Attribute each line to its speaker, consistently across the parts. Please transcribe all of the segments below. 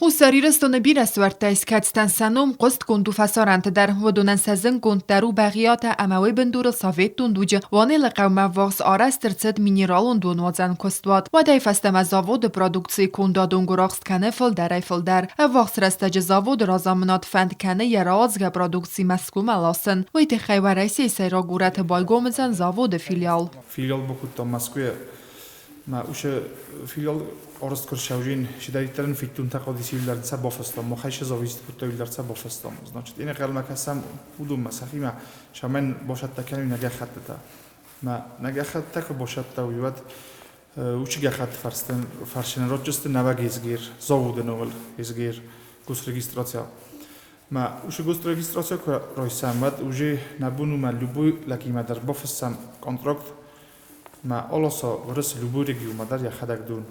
Speaker 1: Хуссар Ирыстоны бирӕ суӕрттӕ ис, кӕцытӕн сӕ ном хъуыстгонд у фӕсарӕнты дӕр. Уыдонӕн сӕ зынггонддӕр у Бӕгъиатӕ ӕмӕ уый бындурыл советон дуджы Уанелы хъӕумӕ ввахс арӕзт ӕрцыд минералон донуадзӕн куыстуат. Уӕдӕй фӕстӕмӕ заводы продукцийы кондадон гуырахст кӕны фылдӕрӕй-фылдӕр. Ӕввахс рӕстӕджы заводы разамынад фӕнд кӕны йӕ рауадзгӕ продукци Мӕскуымӕ ласын. Уый тыххӕй Уӕрӕсейы сӕйраг горӕты байгом уыдзӕн заводы филиал.
Speaker 2: Филиал бакодта Мӕскуыйы. Мӕ усе филиал арӕзт куы рцӕуин, чидӕриддӕр фиддонтӕ хъуыди бафыстам, махӕй сӕ зависит кодта уилдӕрцӕ бафыстам. Значит, ӕнхъӕлмӕ кӕсӕм уыдонмӕ сӕхимӕ, цӕмӕн басӕттӕ кӕной нӕ гӕххӕттытӕ. Мӕ нӕ гӕххӕттытӕ куы басӕттӕ уый, уӕд уыцы гӕххӕтты фӕрсынӕн ротджысты нӕуӕг езгер, заводы номыл езгер, госрегистрация. Мӕ уыцы госрегистрация куы райсӕм, уӕд уже нӕ бон у мӕ любой лӕгимӕ дӕр бафыссӕм контракт. Мӕ аласа Уырыс любой регионмӕ дӕр йӕхӕдӕг дон.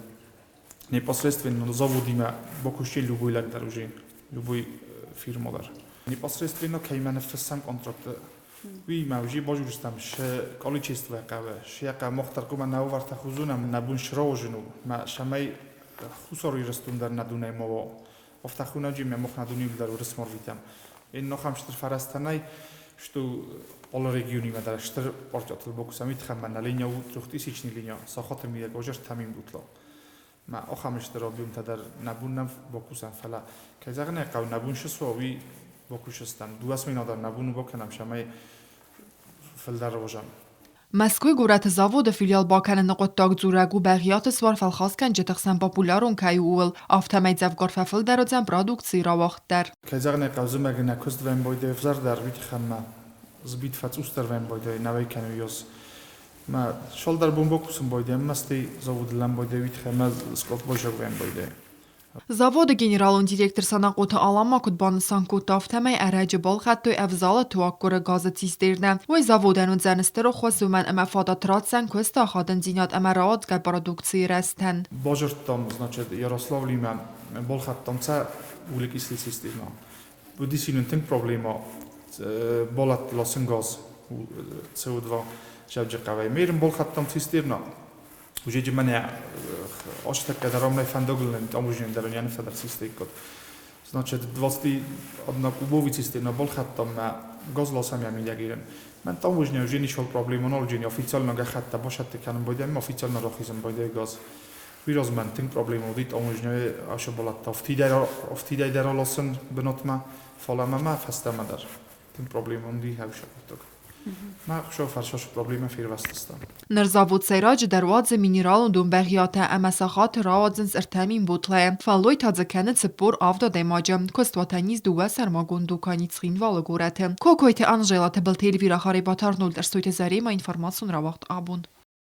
Speaker 2: Непосредственно заводимӕ бакуысти любой лӕг дӕр уже, любой фирма дӕр. Непосредственно кӕимӕ ныффыссӕм контракты, уыимӕ уже базурыстӕм шы количество хъӕуы, шы йӕ хъӕуы мах дӕр хъуамӕ нӕ уавӕртӕ хузунӕм, нӕ бон сраузын у, мӕ цӕмӕй Хуссар Ирыстон дӕр нӕ дунейы ма уа. Афтӕ хунаджы мӕ мах нӕ дунейыл дӕр уырыс ма рвитӕм. Ин ахӕм стыр фӕрӕзтӕ нӕй, что алы регионимӕ дӕр стыр партиятыл бакусӕм, уый тыххӕй мӕ нӕ линия у трехтысячный линия, сахаты мидӕг ӕвзӕрст мин бутла. Мӕ ахӕм стыр объемтӕ дӕр нӕ бон нӕ бакусӕм, фӕлӕ, кӕй зӕгъын ӕй хъӕуы, нӕ бон цы суа, уый бакусыстӕм. Дыууӕ смена дӕр нӕ бон у бакӕнӕм, цӕмӕй фылдӕр рӕзӕм.
Speaker 1: Мӕскуыйы горӕты заводы филиал бакӕныны хъуыддаг дзурӕг у Бӕгъиаты суар фӕлхасгӕнджыты хсӕн популярон кӕй у, ууыл. Афтӕмӕй дзӕвгар фӕфылдӕр уыдзӕн продукцийы рауагъд дӕр.
Speaker 2: Кӕй зӕгъын ӕй хъӕуы, зымӕгы нӕ куыст вӕмбойдӕй ӕвзӕрдӕр, уый тыххӕн ма збит фӕцъусдӕр вӕмбойдӕй нӕуӕй кӕны ёз. Мӕ шалдӕр бон бакусын бойдӕй, ӕмӕ стӕй заводы лӕмбойдӕй, уый тыххӕй мӕ скъоп бойсаг вӕмбойдӕй.
Speaker 1: Заводы генералон директор Санахъоты Алан ма куыд банысан кодта, афтӕмӕй ӕрӕджы балхӕдтой ӕвзалы туаггуыры газы цистернӕ. Уый заводӕн уыдзӕн стыр ӕххуыс, уымӕн ӕмӕ фадат ратдзӕн куысты ахадындзинад ӕмӕ рауадзгӕ продукцийы рӕзтӕн.
Speaker 2: Базырдтам, значит, Ярославлимӕ балхӕдтам сӕ углекислый цистернӕ. Уыдис нын тынг проблема балӕтты ласын газ CO2 Дзӕуджыхъӕуӕй. Мерын балхӕдтам цистернӕ. Úgyhogy mene azt даром фӕндагыл таможня дӕр не фӕдӕр Значит, 21 кубовый цистерна балхӕдтам мӕ газласам я мидӕгирен. Мен таможня уже ничего проблема нал официально гӕххӕттӕ басӕтты кӕнын байдайм, официально рахизын байдай газ. Уый тынг проблема уыди таможняйы ашы балатта афтидӕй дӕр аласын бынатмӕ, фӕлӕ мӕ фӕстӕмӕ дӕр. Тынг проблема уыди хӕусы хъуыддаг. Мӕ хуыцау фӕрсӕс проблемӕ фервӕзтыстӕм.
Speaker 1: Ныр завод сӕйраджыдӕр уадзы минералон донбӕгъиатӕ ӕмӕ сахаты рауадзынц 3000 бутлӕйы. Фӕллой та дзы кӕны 47 адӕймаджы. Куыстуатӕн ис дыууӕ сӕрмагонд дукани Цхинвалы горӕты. Кокойты Анжела, Тыбылты Эльвира, Харебаты Арнольд, Ӕрсойты Заремӕ, информацион рауагъд абон.